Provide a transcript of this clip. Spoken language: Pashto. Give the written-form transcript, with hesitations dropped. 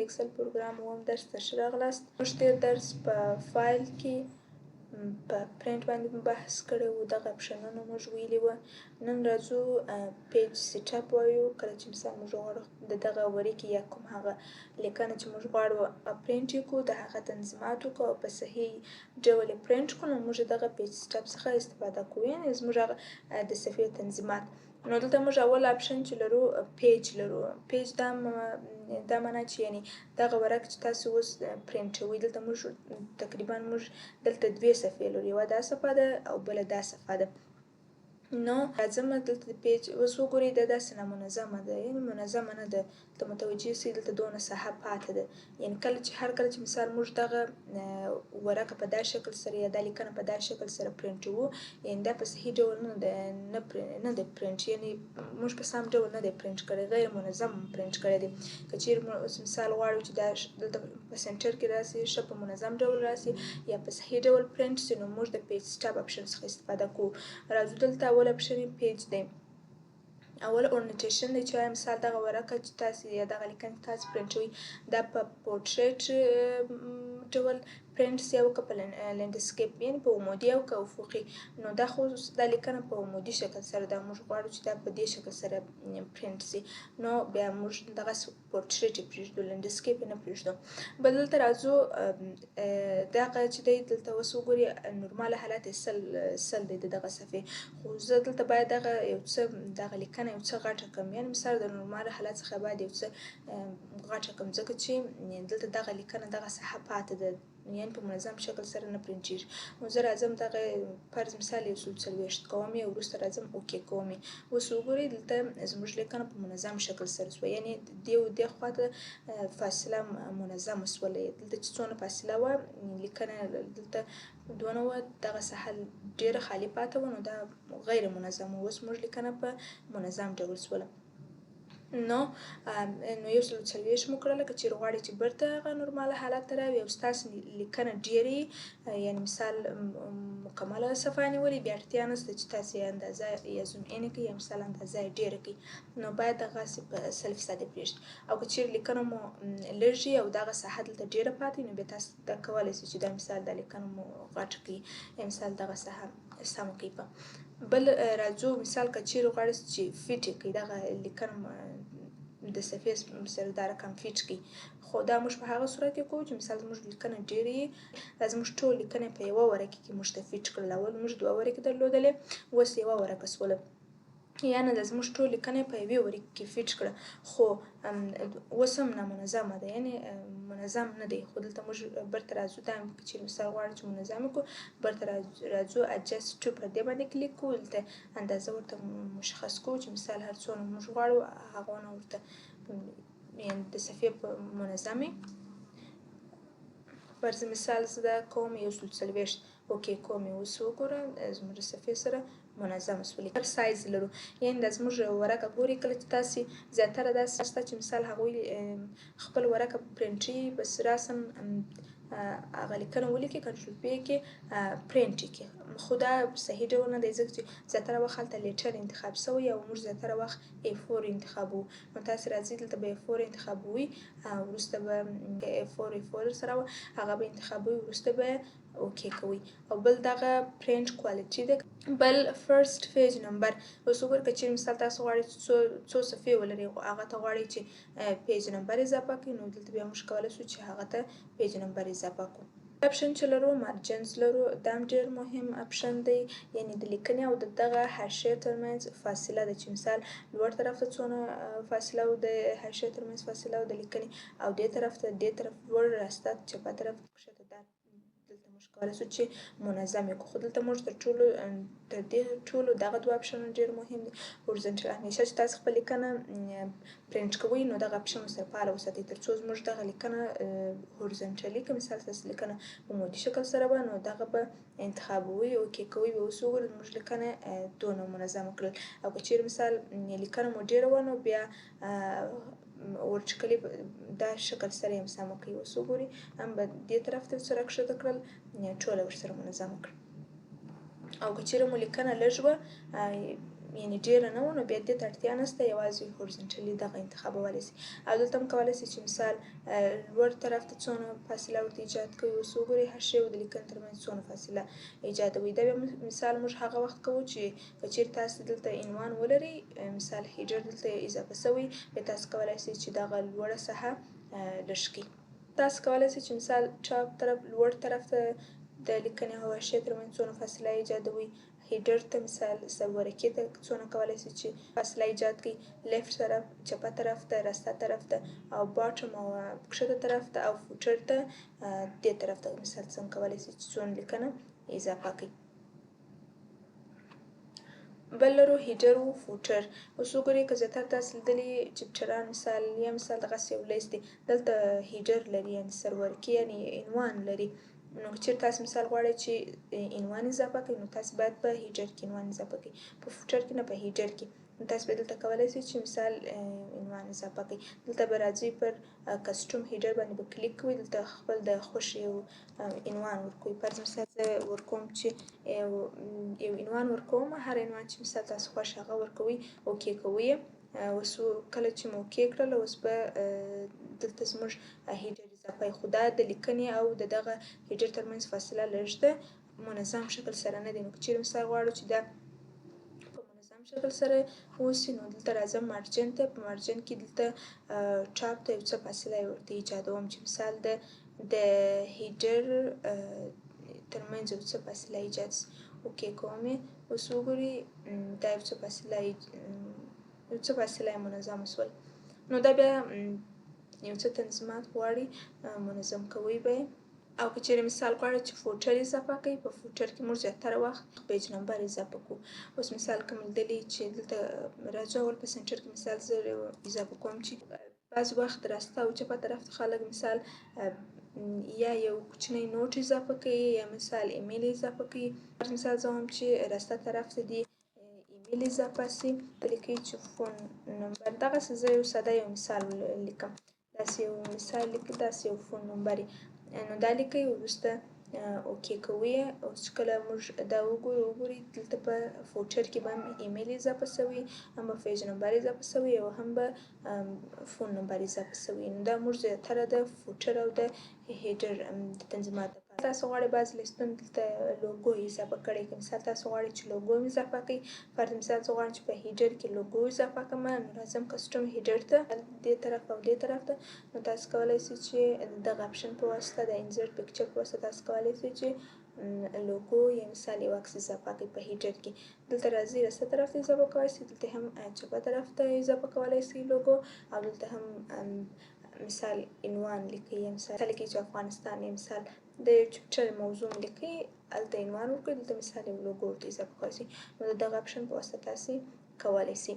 اکسل پروګرام اووم درس ته ښه راغلاست. موږ تېر درس په فایل کې په پرینټ باندې بحث کړی و، دغه اپشنونه موږ ویلي وه. نن راځو page set up وایو. کله چې مثال موږ غواړو د دغه ورقې یا کوم هغه لیکنه چې موږ غواړو پرینټ یې کړو، د هغه تنظیمات وکړو او په صحیح ډول یې پرینټ کړو، نو موږ دغه page set up څخه استفاده کوو، یعنې زموږ هغه د صفحې تنظیمات. نو دلته موږ اول اپشن چې لرو page لرو. page دا معنا چې یعنی دغه ورق چې تاسو اوس پرینټوئ، دلته موږ تقریبا موږ دلته دوې صفحې لرو، یوه دا صفحه ده او بله دا صفحه ده. نو راځم دلته د page اوس وګورئ، دا داسې نامنظمه ده، یعنې منظمه نه ده. دلته متوجه سئ، دلته دونه ساحه پاتې ده. یعنې کله چې هر کله چې مثال موږ دغه ورقه په دا شکل سره یا دا لیکنه په دا شکل سره پرینټوو، یعنې دا په صحیح ډول نه ده، نه ده پرینټ، یعنې موږ په سم ډول نه دی پرینټ کړی، غیر منظم پرینټ کړی دی. که چیرې موږ اوس مثال غواړو چې دا دلته په center کې راسي، ښه په منظم ډول راسي یا په صحیح ډول پرینټ سي، نو موږ د page set up option څخه استفاده کوو. راځو دلته اول اپشن page دی. اول orientation دی چې مثال دغه ورقه چې تاسو یا دغه لیکنه چې تاسو پرینټوئ، دا په پورټریټ ډول پرینټ سي او که په landscape، یعنې په عمودي او که افقي. نو دا خو دا لیکنه په عمودي شکل سره ده، موږ غواړو چې دا په دې شکل سره پرینټ سي، نو بیا موږ دغه پورټریټ یې پرېږدو، landscape یې نه پرېږدو. بل دلته راځو دغه چې دی دلته اوس وګورئ، نورماله حالت یې 100 دی د دغه صفحې، خو زه دلته باید دغه یو څه دغه لیکنه یو څه غټه کړم، یعنې مثال د نورماله حالت څخه باید یو څه غټه کړم، ځکه چې دلته دغه لیکنه دغه ساحه پاتې ده، یعنې په منظم شکل سره نه پرینټېږي. نو زه راځم دغه فرض مثال 140 کوم یې، وروسته راځم okay کوم یې. اوس وګورئ دلته زموږ لیکنه په منظم شکل سره سوه، یعنې دې او دې خوا ته فاصله منظمه سوله. دلته چې څونه فاصله وه لیکنه دلته دونه وه، دغه ساحه ډېره خالي پاته وه، نو دا غیر منظم وه. اوس موږ لیکنه په منظم ډول سوله. نو 140 مو کړله. که چیرې غواړئ چې بیرته هغه نورماله حالت ته راوي او ستاسو لیکنه ډېره وي، یعنې مثال مکمله صفحه نیولې، بیا اړتیا نشته چې تاسې اندازه یا zoom in کړئ یا مثال اندازه یې ډېره کړئ، نو باید دغسې په 100% یې پرېږدئ. او که چیرې لیکنه مو لږ وي او دغه ساحه دلته ډېره پاتې وي، نو بیا تاسو دا کولی شئ چې دا مثال دا لیکنه مو غټه کړئ یا مثال دغه ساحه سمه کړئ. په بل راځو مثال که چیرې غواړئ چې fit یې کړئ، دغه لیکنه د صفحې سره دا رقم fit کړئ، خو دا موږ په هغه صورت کې کوو چې مثال زموږ لیکنه ډېره وي، دا زموږ ټول لیکنه په یوه ورقه کې موږ ته fit کړل. اول موږ دوه ورقې درلودلې، اوس یوه ورقه سوله، یعنې دا زموږ ټول لیکنه په یوې ورقې کې fit کړه، خو اوس هم نامنظمه ده، یعنې منظم نه دی. خو دلته موږ بیرته راځو، دا که چیرې مثال غواړو چې منظم کړو، بیرته راځو adjust to پر دې باندې کلیک کوو، دلته اندازه ورته مشخص کوو چې مثال هر څونه موږ غواړو هغونه ورته، یعنې د صفحې په منظمې. فرض مثال زه دا کوم 140 okay کوم یې. اوس وګوره زموږ صفحې سره منظمه سولې. هر سایز لرو، یعنې دا زموږ ورقه ګوري، کله چې تاسې زیاتره داسې شته چې مثال هغوی خپل ورقه پرینټوي، بس راساً هغه لیکنه ولیکي، control P کې پرینټ یې کړي، خو دا صحیح ډول نه دی، ځکه چې زیاتره وخت هلته letter انتخاب شوی او موږ زیاتره وخت A4 انتخابوو. نو تاسې راځئ دلته به A4 انتخابوئ، وروسته به A4 سره وه هغه به انتخابوئ، وروسته به okay کوئ. او بل دغه print quality ده. بل first page number. اوس وګورئ که چیرې مثال تاسو غواړئ چې څو صفحې ولرئ، هغه ته غواړئ چې page number اضافه کړئ، نو دلته بیا موږ کولی شو چې هغه ته page number اضافه کړو. اپشن چې لرو margins لرو، دا هم ډېر مهم اپشن دی، یعنې د لیکنې او د دغه حاشیې ترمنځ فاصله ده، چې مثال لوړ طرف ته څونه فاصله او د حاشیې ترمنځ فاصله او د لیکنې او دې طرف ته، دې طرف لوړ راسته چپه طرف کښته، دا دلته موږ کولی شو چې منظم یې کړو. خو دلته موږ تر دې ټولو دغه دوه اپشنونه ډېر مهم دي. horizontal همیشه چې تاسو خپل لیکنه پرینټ کوئ، نو دغه اپشن ورسره فعاله وساتئ، تر څو زموږ دغه لیکنه horizontally، که مثال تاسو لیکنه په عمودي شکل سره وه، نو دغه به انتخابوئ، okay کوئ به. اوس وګورئ زموږ لیکنه دونه منظمه کړل. او که چیرې مثال لیکنه مو ډېره وه، نو بیا vertically دا شکل سره یې هم سمه کړئ. اوس وګورئ هم به دې طرف ته سره کښته کړل، ټوله ورسره منظمه کړل. او که چیرې مو لیکنه لږ وه، یعنی ډیره نه وه، نو بیا دې ته اړتیا نشته، یوازې horizontally دغه انتخابولی شئ. او دلته هم کولی شئ چې مثال لوړ طرف ته څونه فاصله ورته ایجاد کوئ. اوس وګورئ حاشیې او د لیکنې ترمنځ څونه فاصله ایجادوئ. دا بیا مثال موږ هغه وخت کوو چې که چیرې تاسو دلته عنوان ولرئ، مثال header دلته اضافه شوی، بیا تاسو کولی شئ چې دغه لوړه ساحه لږ کړئ. تاسو کولی شئ چې مثال چپ طرف لوړ طرف ته د لیکنې او حاشیې ترمنځ څونه فاصله ایجادوئ، header ته مثال سرورقې ته څونه کولی شئ چې فاصله ایجاد کړئ، left طرف چپه طرف ته، راسته طرف ته، او bottom او کښته طرف ته، او footer ته دې طرف ته مثال څنګه کولی شئ چې څونه لیکنه اضافه کړئ. بل لرو header و footer. اوس وګورئ که زیاتره تاسو لیدلي chapter ان مثال یا مثال دغسې یو لیست دی، دلته header لري یعنی سرورقې یعنی عنوان لري. نو که چیرې تاسو مثال غواړئ چې عنوان اضافه کړئ، نو تاسو باید په header کې عنوان اضافه کړئ، په footer کې نه، په header کې. نو تاسو به دلته کولی شئ چې مثال عنوان اضافه کړئ. دلته به راځئ پر custom header باندې به کلیک کوئ، دلته خپل د خوښې یو عنوان ورکوئ. فرض مثال زه ورکوم چې یو عنوان ورکوم، هر عنوان چې مثال تاسو خوښ هغه ورکوئ، okay کوئ. اوس کله چې مو okay کړل، اوس به دلته زموږ header اضافه، خو دا د لیکنې او د دغه header ترمنځ فاصله لږ ده، منظم شکل سره نه دی. نو که چیرې مثال غواړو چې دا په منظم شکل سره اوسي، نو دلته راځم margin ته. په margin کې دلته top ته یو څه فاصله ورته ایجادوم چې مثال د header ترمنځ یو څه فاصله ایجاد شي. okay کوم یې. اوس وګورئ دا یو څه فاصله یې منظمه شول. نو دا بیا یو څه تنظیمات غواړي، منظم کوئ به یې. او که چیرې مثال غواړئ چې footer اضافه کړئ، په footer کې موږ زیاتره وخت page number اضافه کوو. اوس مثال کوم لیدلی چې دلته راځو اول په center کې مثال زه اضافه کوم چې بعض وخت راسته او چپه طرف ته خلک مثال یا یو کوچنی note اضافه کوي یا مثال ایمیل اضافه کوي. مثال زه وایم چې راسته طرف ته دي ایمیل اضافه شي، لیکئ چې phone number. دغسې زه یو ساده یو مثال لیکم، داسې یو مثال لیکئ، داسې یو phone number. نو دا لیکئ، وروسته okay کوئ. اوس چې کله موږ دا وګورو، وګورئ دلته په footer کې به هم ایمیل اضافه شوی، هم به page number اضافه شوی، او هم به phone number اضافه شوی. نو دا موږ زیاتره د footer او د header د تنظیمات لپاره. تاسو غواړئ بعضې لیستونه دلته لوګو اضافه کړئ، که مثال تاسو غواړئ چې لوګو هم اضافه کړئ. فرض مثال زه غواړم چې په header کې لوګو اضافه کړم، نو راځم custom header ته، دې طرف او دې طرف ته. نو تاسو کولی شئ چې دغه option په واسطه، د insert picture په واسطه تاسو کولی شئ چې لوګو یا مثال یو عکس اضافه کړئ په header کې. دلته راځئ راسته طرف ته اضافه کولی شئ، دلته هم چپه طرف ته اضافه کولی شئ لوګو، او دلته هم مثال عنوان لیکئ، یا مثال لیکئ چې افغانستان، یا مثال د chapter موضوع مو لیکئ، هلته عنوان ورکړئ، دلته مثال یو لوګو ورته اضافه کولی شئ. نو د دغه option په واسطه تاسې کولی شئ.